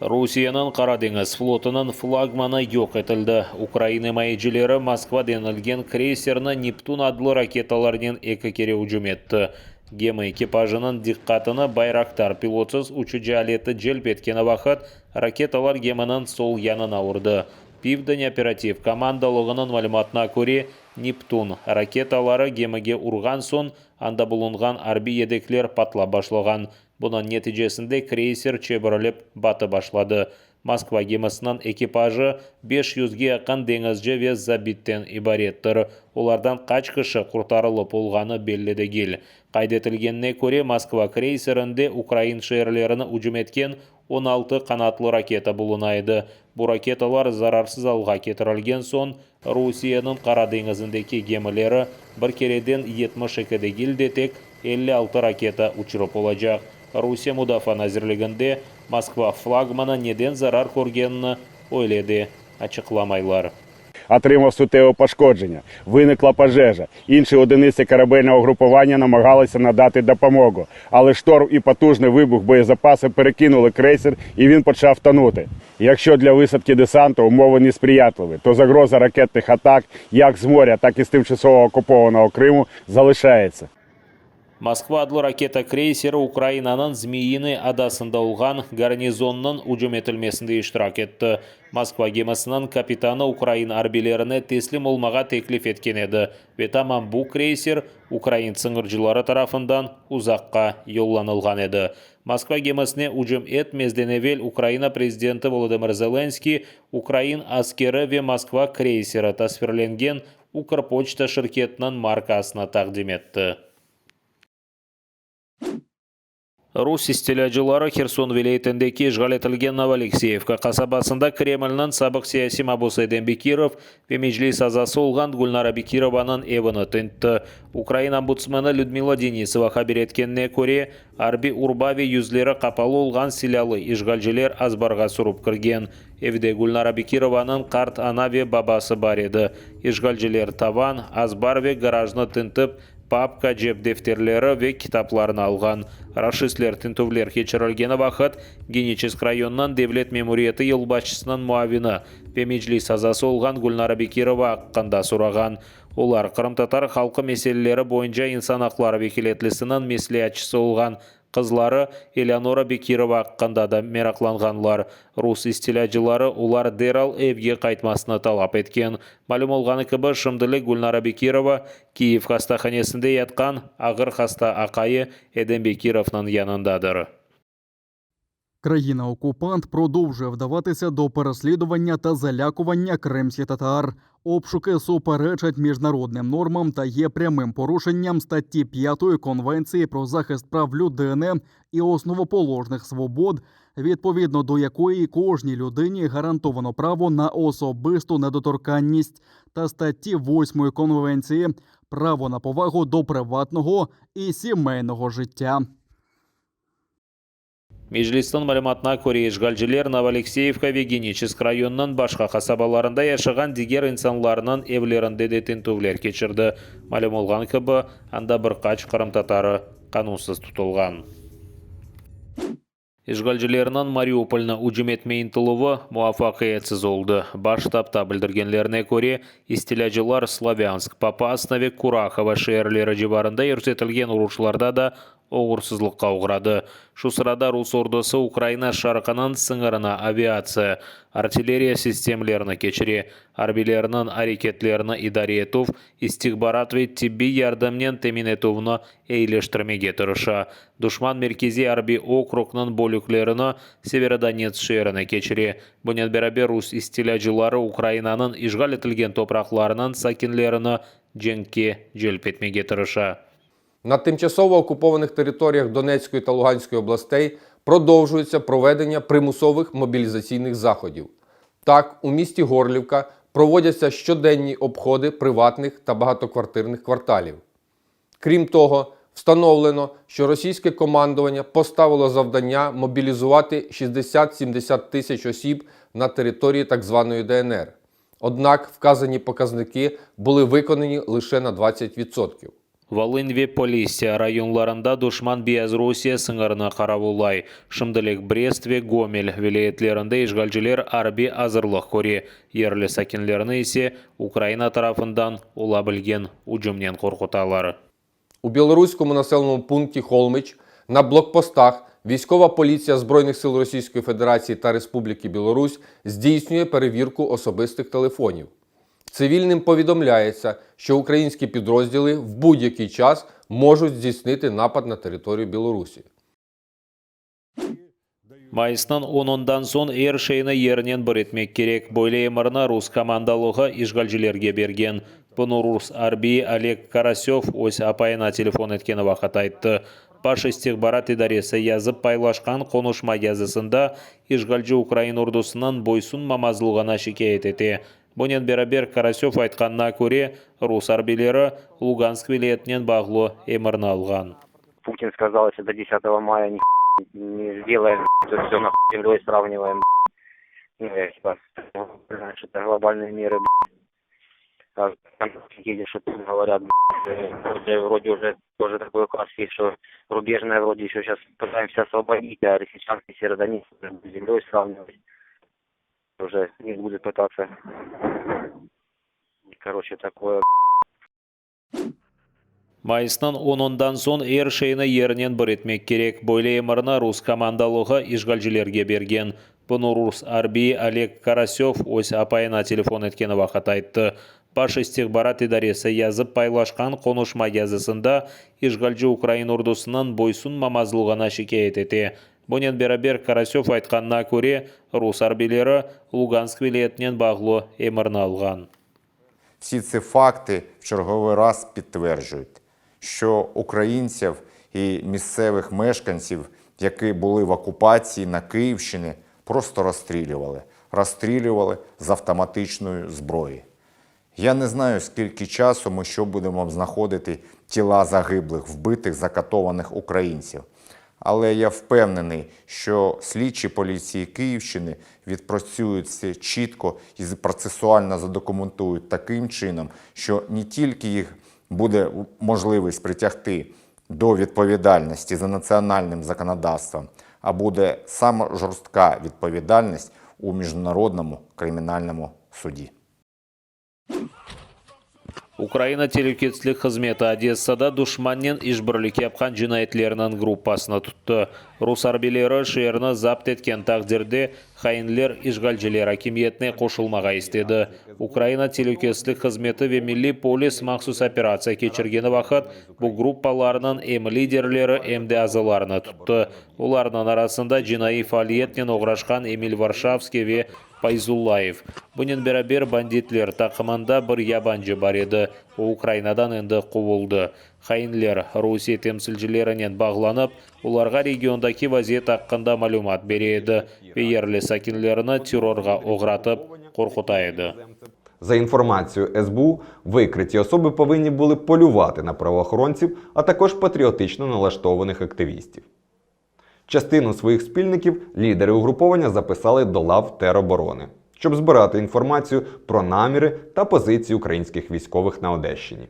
Rusiyeniñ Qara deñiz flotunıñ flagmanı yoq etildi. Ukrain imayecileri Moskva denilgen kreyserni Neptun adlı raketalarnen eki kere ücüm etti. Gemi ekipajınıñ diqqatını Bayraktar pilotsız uçucı aleti celp etkeni vaqıt raketalar geminiñ sol yanına urdı. Pivden operativ komandalığınıñ malümatına köre, Neptun raketaları gemige urğan soñ anda bulunğan arbiy yedekler patlap başlağan. Bunıñ neticesinde kreyser çevirilip batı başladı. Moskva gemisiniñ ekipajı beş yüzge yaqın deñizci ve zabitten ibarettir. Olardan qaç kişi qurtarılıp olğanı belli degil. Qayd etilgenine köre, Moskva kreyserinde ukrain şeerlerini ücüm etken 16 qanatlı raketa buluna edi. Bu raketalar zararsız alğa ketirilgen soñ, Rusiyeniñ Qara deñizindeki gemileri bir kereden 72 degil de tek 56 raketa uçurıp olacaq. Rusiye Mudafaa nazirliginde Moskva flagmanı neden zarar körgenini öyle de açıqlamaylar. Отримав суттєве пошкодження. Виникла пожежа. Інші одиниці корабельного угрупування намагалися надати допомогу. Але шторм і потужний вибух боєзапасу перекинули крейсер і він почав тонути. Якщо для висадки десанту умови несприятливі, то загроза ракетних атак як з моря, так і з тимчасово окупованого Криму залишається. Moskva adlı raketa kreyseri Ukrainanıñ Zmiyinıy adasında olğan garnizonnıñ ücüm etilmesinde iştirak etti. Moskva gemisiniñ kapitanı ukrain arbiylerine teslim olmağa teklif etken edi ve tamam bu kreyser ukrain sıñırcıları tarafından uzaqqa yollanılğan edi. Moskva gemisine ücüm etmezden evel Ukraina prezidenti Volodımır Zelenskıy ukrain askeri ve Moskva kreyseri tasvirlengen Ukrpoçta şirketiniñ markasını taqdim etti. Rus istilâcıları Herson vilâyetindeki işğal etilgen Novoalekseyevka qasabasında Kremlniñ sabıq siyasiy mabusı Edem Bekirov ve Meclis azası olğan Gülnara Bekirovanıñ evini tintti. Ukraina ombudsmeni Lüdmila Denisova haber etkenine köre, arbiy urba ve yüzleri qapalı olğan silâlı işğalciler azbarğa sürip kirgen. Evde Gülnara Bekirovanıñ qart ana ve babası bar edi. İşğalciler tavan, azbar ve garajnı tintip, papka, cep defterleri ve kitaplarını alğan. Raşistler tintüvler keçirilgeni vaqıt Geniçesk rayonınıñ devlet memuriyeti yolbaşçısınıñ muavini ve Meclis azası olğan Gülnara Bekirova aqqında sorağan. Olar, qırımtatar halqı meseleleri boyunca insan aqları vekâletlisiniñ mesleatçısı olğan Qızları Eleonora Bekirova aqqında da meraqlanğanlar. Rus istilâcıları olar deral evge qaytmasını talap etken. Malüm olğanı kibi, şimdilik Gülnara Bekirova Kiyev hastahanesinde yatqan ağır hasta aqayı Edem Bekirovnıñ yanındadır. Країна-окупант продовжує вдаватися до переслідування та залякування кримських татар. Обшуки суперечать міжнародним нормам та є прямим порушенням статті 5 Конвенції про захист прав людини і основоположних свобод, відповідно до якої кожній людині гарантовано право на особисту недоторканність, та статті 8 Конвенції право на повагу до приватного і сімейного життя. Meclisniñ malümatına köre, işğalciler Novoalekseyevka ve Geniçesk rayonınıñ başqa qasabalarında yaşağan diger insanlarnıñ evlerinde de tintüvler keçirdi. Malüm olğanı kibi, anda bir qaç qırımtatarı qanunsız tutulğan. İşğalcilerniñ Mariupolnı ücüm etme ıntıluvı muvafaqiyetsiz oldı. Baş ştabda bildirgenlerine köre, istilâcılar Slavânsk, Popasna ve Kurahovo şeerleri civarında yürsetilgen uruşlarda da oğursızlıqqa oğradı. Şu sırada rus ordusı Ukraina şarqınıñ sıñırına aviatsiya, artilleriya sistemlerini keçire, arbiylerniñ areketlerini idare etüv, istihbarat ve tibbiy yardımnen temin etüvni eyileştirmege tırışa. Duşman Merkeziy arbiy okrugnıñ bölüklerini Severodonetsk şeerine keçire. Bunen beraber rus istilâcıları Ukrainanıñ işğal etilgen topraqlarınıñ sakinlerini cenkke celp etmege tırışa. На тимчасово окупованих територіях Донецької та Луганської областей продовжується проведення примусових мобілізаційних заходів. Так, у місті Горлівка проводяться щоденні обходи приватних та багатоквартирних кварталів. Крім того, встановлено, що російське командування поставило завдання мобілізувати 60-70 тисяч осіб на території так званої ДНР. Однак вказані показники були виконані лише на 20%. Volın ve Polissâ rayonlarında duşman Beyazrusiye sıñırını qaravullay. Şimdilik Brest ve Gomel vilâyetlerinde işğalciler arbiy azırlıq köre, yerli sakinlerni ise Ukraina tarafından ola bilgen ücümnen qorqutalar. У білоруському населеному пункті Холмич на блокпостах військова поліція Збройних сил Російської Федерації та Республіки Білорусь здійснює перевірку особистих телефонів. Цивільним повідомляється, що українські підрозділи в будь-який час можуть здійснити напад на територію Білорусі. Mayısnıñ onundan soñ er şeyni yernen bir etmek kerek, böyle emirni rus komandalığı işğalcilerge bergen. Bunı rus arbiyi Oleg Karasöv öz apayına telefon etkeni vaqıt ayttı. Baş istihbarat idaresi yazıp paylaşqan qonuşma yazısında işğalci ukrain ordusınıñ boysunmamazlığına şikâyet ete. Bunen beraber, Karasöv aytqanına köre, rus arbiyleri Lugansk vilâyetinen bağlı emirni alğan. Путин сказал, если до 10 мая ни не сделаем, то все нахуй с землей сравниваем. Ну, я типа, знаешь, это глобальные меры, а там едешь, что тут говорят, вроде, вроде уже тоже такой указ есть, что рубежное вроде еще сейчас пытаемся освободить, а Лисичанск и Северодонецк с землей сравнивать. Уже не будет пытаться. Короче, такое. Mayısnıñ onundan soñ er şeyni yernen bir etmek kerek, böyle emirni rus komandalığı işğalcilerge bergen. Bunı rus arbiyi Oleg Karasöv öz apayına telefon etkeni vaqıt ayttı. Baş istihbarat idaresi yazıp paylaşqan qonuşma yazısında işğalci ukrain ordusınıñ boysunmamazlığına şikâyet ete. Bunen beraber, Karasöv aytqanına köre, rus arbiyleri Lugansk vilâyetinen bağlı emirni alğan. Всі ці факти в черговий раз підтверджують, що українців і місцевих мешканців, які були в окупації на Київщині, просто розстрілювали. Розстрілювали з автоматичної зброї. Я не знаю, скільки часу ми ще будемо знаходити тіла загиблих, вбитих, закатованих українців. Але я впевнений, що слідчі поліції Київщини відпрацюють все чітко і процесуально задокументують таким чином, що не тільки їх буде можливість притягти до відповідальності за національним законодавством, а буде сама жорстка відповідальність у міжнародному кримінальному суді. Ukraina telükesizlik hızmeti Odessada duşmannen işbirlik yapqan cinayetlerniñ gruppasını tuttı. Rus arbiyleri şeerni zapt etken taqdirde hainler işğalciler akimiyetine qoşulmağa istedi. Ukraina telükesizlik hızmeti ve Milliy polis mahsus operatsiya keçirgeni vaqıt bu gruppalarnıñ em liderleri, em de azalarını tuttı. Olarnıñ arasında cinaiy faaliyetnen oğraşqan Emil Varşavskiy ve Payzullayev. Bunen beraber, banditler taqımında bir yabancı bar edi, o Ukrainadan endi quvuldı. Hainler Rusiye temsilcilerinen bağlanıp, olarğa regiondaki vaziyet aqqında malümat bere edi ve yerli sakinlerni terrorğa oğratıp, qorquta edi. За інформацією СБУ, викриті особи повинні були полювати на правоохоронців, а також патріотично налаштованих активістів. Частину своїх спільників лідери угруповання записали до лав тероборони, щоб збирати інформацію про наміри та позиції українських військових на Одещині.